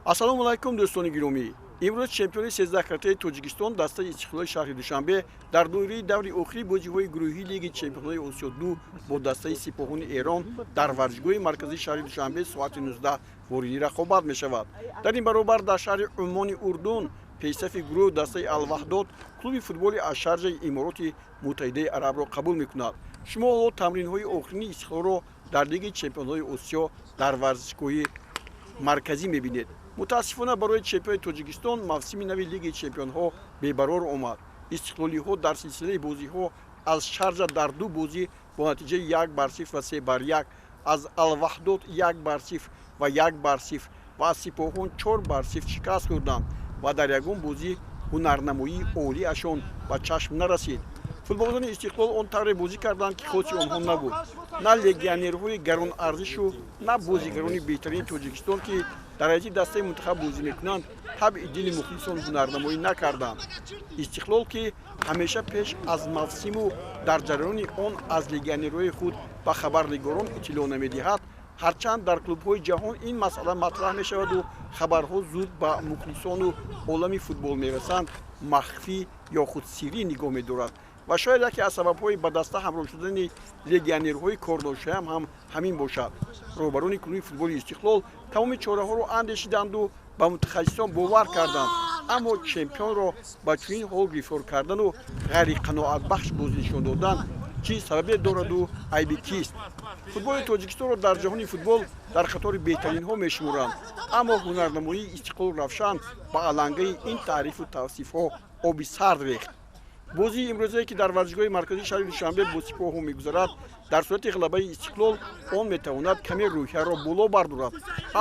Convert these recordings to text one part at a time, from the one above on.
Ассалому алайкум, дӯстони гиромӣ! Имрӯз чемпиони сездаҳкаратаи Тоҷикистон, дастаи Истиқлоли шаҳри Душанбе, дар доираи даври охири бозиҳои гурӯҳии Лиги чемпионҳои Осиё ду бо дастаи Сипоҳони Эрон дар варзишгоҳи марказии шаҳри Душанбе соати 19 вориди рақобат мешавад. Дар ин баробар дар шаҳри Уммони Урдун пешсафи гурӯҳ, дастаи Алваҳдод, клуби футболи аз Шарҷаи Имороти Муттаҳидаи Арабро қабул мекунад. Шумо ҳоло тамринҳои охирини Истиқлолро дар Лиги чемпионҳои Осиё дар варзишгоҳи марказӣ мебинед. Мутаассифона, барои чемпиони Тоҷикистон мавсими нави Лиги чемпионҳо бебарор омад. Истиқлолиҳо дар силсилаи бозиҳо аз Шарҷа дар ду бозӣ бо натиҷаи 1-0 ва 3-1, аз Алваҳдод 1-0 ва 1-0 ва аз Сипоҳон 4-0 шикаст хӯрданд ва дар ягон бозӣ ҳунарнамоии олиашон ба чашм нарасид. Футболбозони Истиқлол он тавре бозӣ карданд, ки хоси онҳо набуд. На легионерҳои гаронарзишу на бозигарони беҳтарини Тоҷикистон, ки дар ҳайати дастаи мунтахаб бозӣ мекунанд, табъи дили мухлисон ҳунарнамоӣ накарданд. Истиқлол, ки ҳамеша пеш аз мавсиму дар ҷараёни он аз легионерҳои худ ба хабарнигорон иттилоъ намедиҳад, ҳарчанд дар клубҳои ҷаҳон ин масъала матраҳ мешаваду хабарҳо зуд ба мухлисону олами футбол мерасанд, махфӣ ё худ сиррӣ нигоҳ медорад ва шояд яке аз сабабҳои ба даста ҳамроҳ шудани легионерҳои корношоям ҳам ҳамин бошад. Роҳбарони клуби футболи Истиқлол тамоми чораҳоро андешиданду ба мутахассисон бовар карданд, аммо чемпионро ба чунин ҳол гирифтор кардану ғайриқаноатбахш бозӣ нишон додан чӣ сабабе дораду айби кист? Футболи Тоҷикистонро дар ҷаҳони футбол дар қатори беҳтаринҳо мешуморанд, аммо ҳунарнамоии Истиқлолу Равшан ба алангаи ин таърифу тавсифҳо оби сард рехт. Бозии имрӯзае, ки дар варзишгоҳи марказии шаҳри Душанбе бо Сипоҳон мегузарад, дар сурати ғалабаи Истиқлол он метавонад каме рӯҳияро боло бардорад,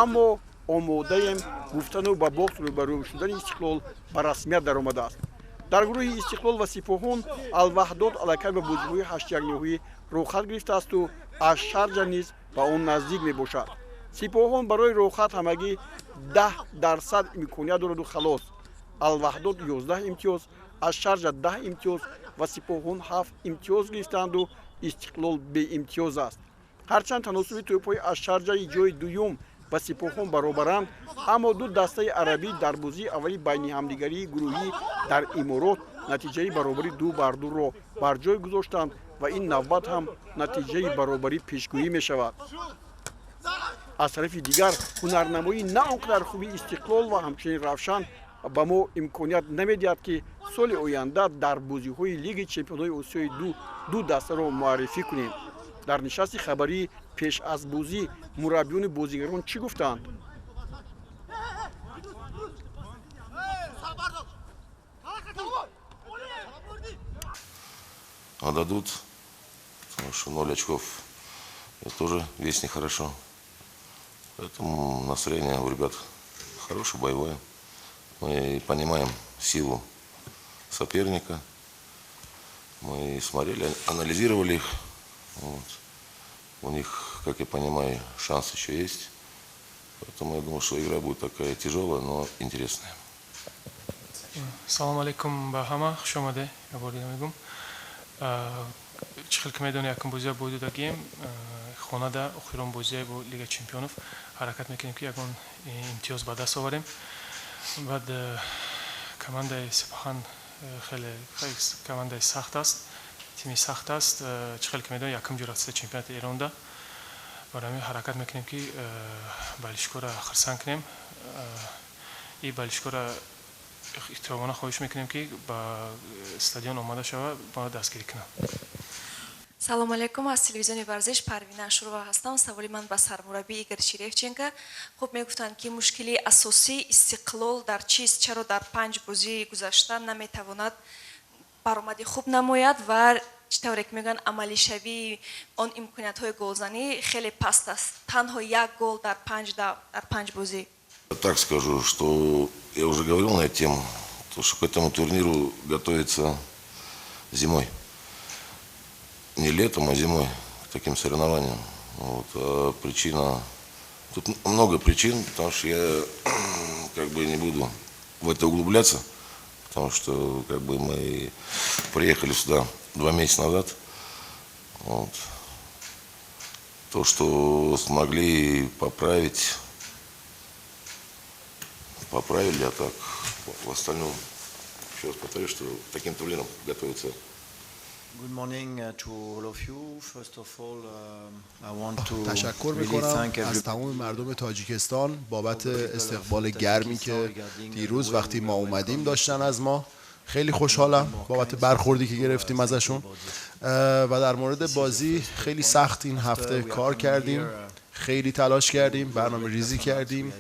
аммо омодаем гуфтану ба бохт рӯбарӯ шудани Истиқлол ба расмият даромадааст. Дар гурӯҳи Истиқлол ва Сипоҳон Алваҳдод аллакай ба бозиҳои ҳаштякниҳоӣ роҳхат гирифтаасту аз Шарҷа низ ба он наздик мебошад. Сипоҳон барои роҳхат ҳамагӣ 10% имконият дораду халос. Алваҳдод 11 имтиёз, аз Шарҷа 10 имтиёз ва Сипоҳон ҳафт имтиёз гирифтаанду Истиқлол беимтиёз аст. Ҳарчанд таносуби тӯбҳои аз Шарҷаи ҷои дуюм ба Сипоҳон баробаранд, аммо ду дастаи арабӣ дар бозии аввали байни ҳамдигарии гурӯҳӣ дар Иморот натиҷаи баробари 2-2-ро бар ҷой гузоштанд ва ин навбат ҳам натиҷаи баробарӣ пешгӯӣ мешавад. Аз тарафи дигар, ҳунарнамоии на он қадар хуби Истиқлол ва ҳамчунин Равшан ба мо имконият намедиҳад, ки соли оянда дар бозиҳои Лиги чемпионҳои Осиёи ду ду дастаро муаррифӣ кунем. Дар нишасти хабарии пеш аз бозӣ мураббиёни бозигарон чӣ гуфтанд? Отдадут, потому что ноль очков — это тоже весь нехорошо. Поэтому настроение у ребят хорошее, боевое. Мы понимаем силу соперника. Мы смотрели, анализировали их. Вот. У них, как я понимаю, шанс еще есть. Поэтому я думаю, что игра будет такая тяжелая, но интересная. Салом алейкум ба ҳама, хуш омаде. Ябор дига мегум, чӣ хел ки медонӣ, якум бозия бо додагием хонада, охирон бозия бо Лига чемпионов ҳаракат мекунем, ки ягон имтиёз ба даст оварем. Баъд командаи Сипоҳан хеле командаи сахт аст, тими сахт аст. Чӣ хел ки медонӣ, якум ҷо рафта чемпионати Эронда. Барои ҳамин ҳаракат мекунем, ки болельщикора хурсанд кунем. И болельщикора эҳтиромона хоҳиш мекунем, ки ба стадион омада шава, ма дастгирӣ кунам. Салому алейкум, аз телевизиони Варзиш Парвина Ашурова ҳастам. Саволи ман ба сармураббӣ Игор Черевченко. Хуб, мегуфтанд, ки мушкили асосии Истиқлол дар чист? Чаро дар панҷ бозии гузашта наметавонад баромади хуб намояд ва чӣ тавре ки мегӯянд, амалишавии он имкониятҳои голзанӣ хеле паст аст, танҳо як гол дар панҷ бозӣ? Так скажу, что я уже говорил на эту тему, то, что к этому турниру готовится зимой. Не летом, а зимой к таким соревнованиям. Вот. А причина... Тут много причин, потому что я как бы не буду в это углубляться, потому что как бы мы приехали сюда 2 месяца назад. Вот. То, что смогли поправить, Поправили, а так в остальном, еще раз повторю, что к таким турнирам готовиться. Good morning to all of you. First of all, I want to تشکر really میکنم thank از تمام مردم تاجیکستان بابت استقبال گرمی که دیروز وقتی ما اومدیم داشتن از ما. خیلی خوشحالم بابت برخوردی که گرفتیم ازشون و در مورد بازی، خیلی سخت این هفته کار کردیم، خیلی تلاش کردیم، برنامه ریزی کردیم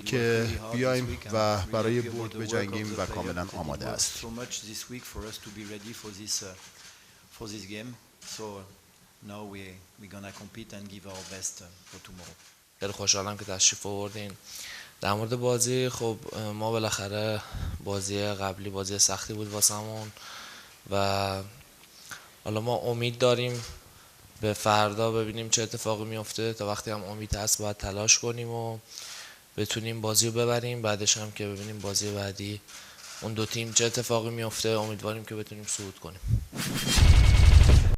که بیایم و برای برد بجنگیم و کاملا آماده هستیم. So much this week for us to be ready for this game. So now we're gonna compete and give our best for tomorrow. خیلی خوشحالم که تشریف آوردین. در مورد بازی، خب ما بالاخره بازی قبلی بازی سختی بود واسمون و حالا ما امید داریم به فردا، ببینیم چه اتفاقی میفته. تا وقتی هم امید هست باید تلاش کنیم و بتونیم بازی رو ببریم. بعدش هم که ببینیم بازی بعدی اون دو تیم چه اتفاقی میفته. امیدواریم که بتونیم صعود کنیم.